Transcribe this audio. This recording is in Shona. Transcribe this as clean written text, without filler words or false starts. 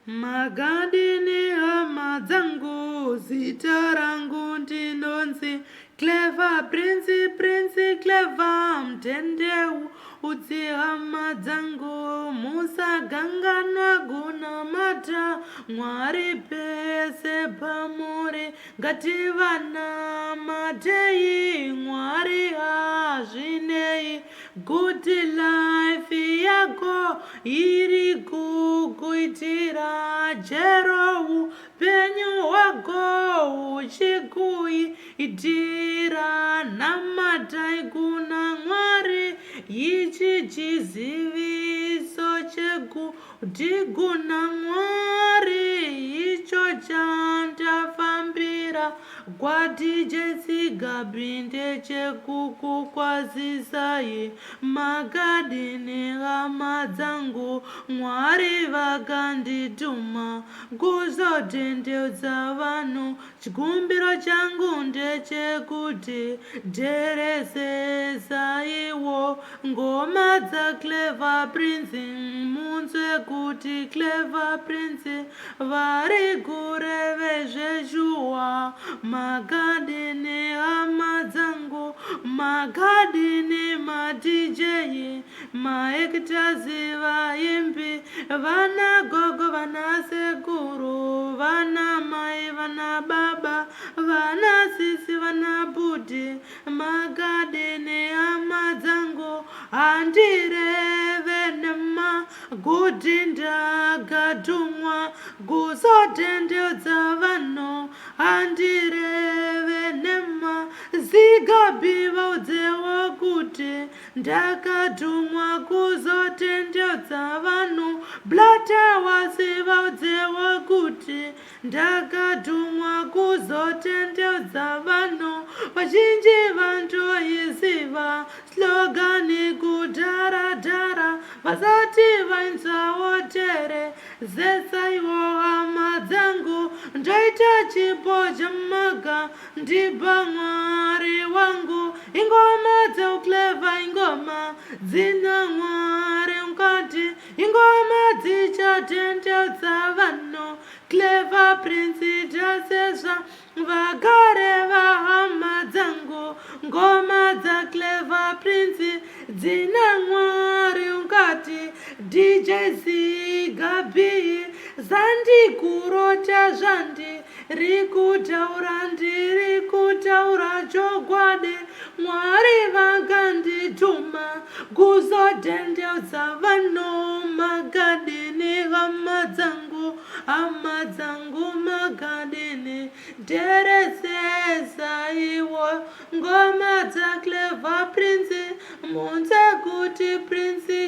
Makadini hama dzangu, zita rangu ndinonzi Clever Prince, Prince Clever Mtendeu. Utsi hama dzangu, musaganganwa kunamata Mwari pese pamuri, ngativanamatei Mwari, hazvinei kuti life yako iri kukuitira, chero upenyu hwako uchikuitira, namatai kuna Mwari. Ichi chiziviso chekuti kuna Mwari, icho chandafambira kwaDJ Sigabi ndechekukukwazisai. Makadini hama dzangu? Mwari vakandituma kuzotendeudza vanhu. Chikumbiro changu ndechekuti teeresesaiwo ngoma dzaClever Prince, munzwe kuti Clever Prince vari kureve zveshuwa. Makadini hama dzangu? Makadini maDJ, maactors, vaimbi, vana gogo, vana sekuru, vana mai, vana baba, vana sisi, vana bhudhi? Makadini hama dzangu? Handireve nema kuti ndakatumwa kuzotendeudza vanhu, handireve nema. Zigabi vaudzewo kuti ndakatumwa kuzotendeudza vanhu. Blatawasi vaudzewo kuti ndakatumwa kuzotendeudza vanhu. Vazhinji vantoiziva slogan kudharadhara, vasati vainzwawo tere zesaiwo hama dzangu. Ndoita chipo chamaga ndipa Mwari wangu. Ingoma dzeUclever, ingoma dzina Mwari mukati, ingoma dzichatendeudza vanhu. Clever Prince tasezva vagare vahama dzangu, ngoma dzaClever Prince dzina Mwari mukati. DJ Zigabi, zandikurota zvandiri kutaura, ndiri kutaura chokwadi. Mwari vakandituma kuzotendeudza vanhu. Makadini hama dzangu? Hama dzangu, makadini? Teeresesaiwo ngoma dzaClever Prince, munzwe kuti Prince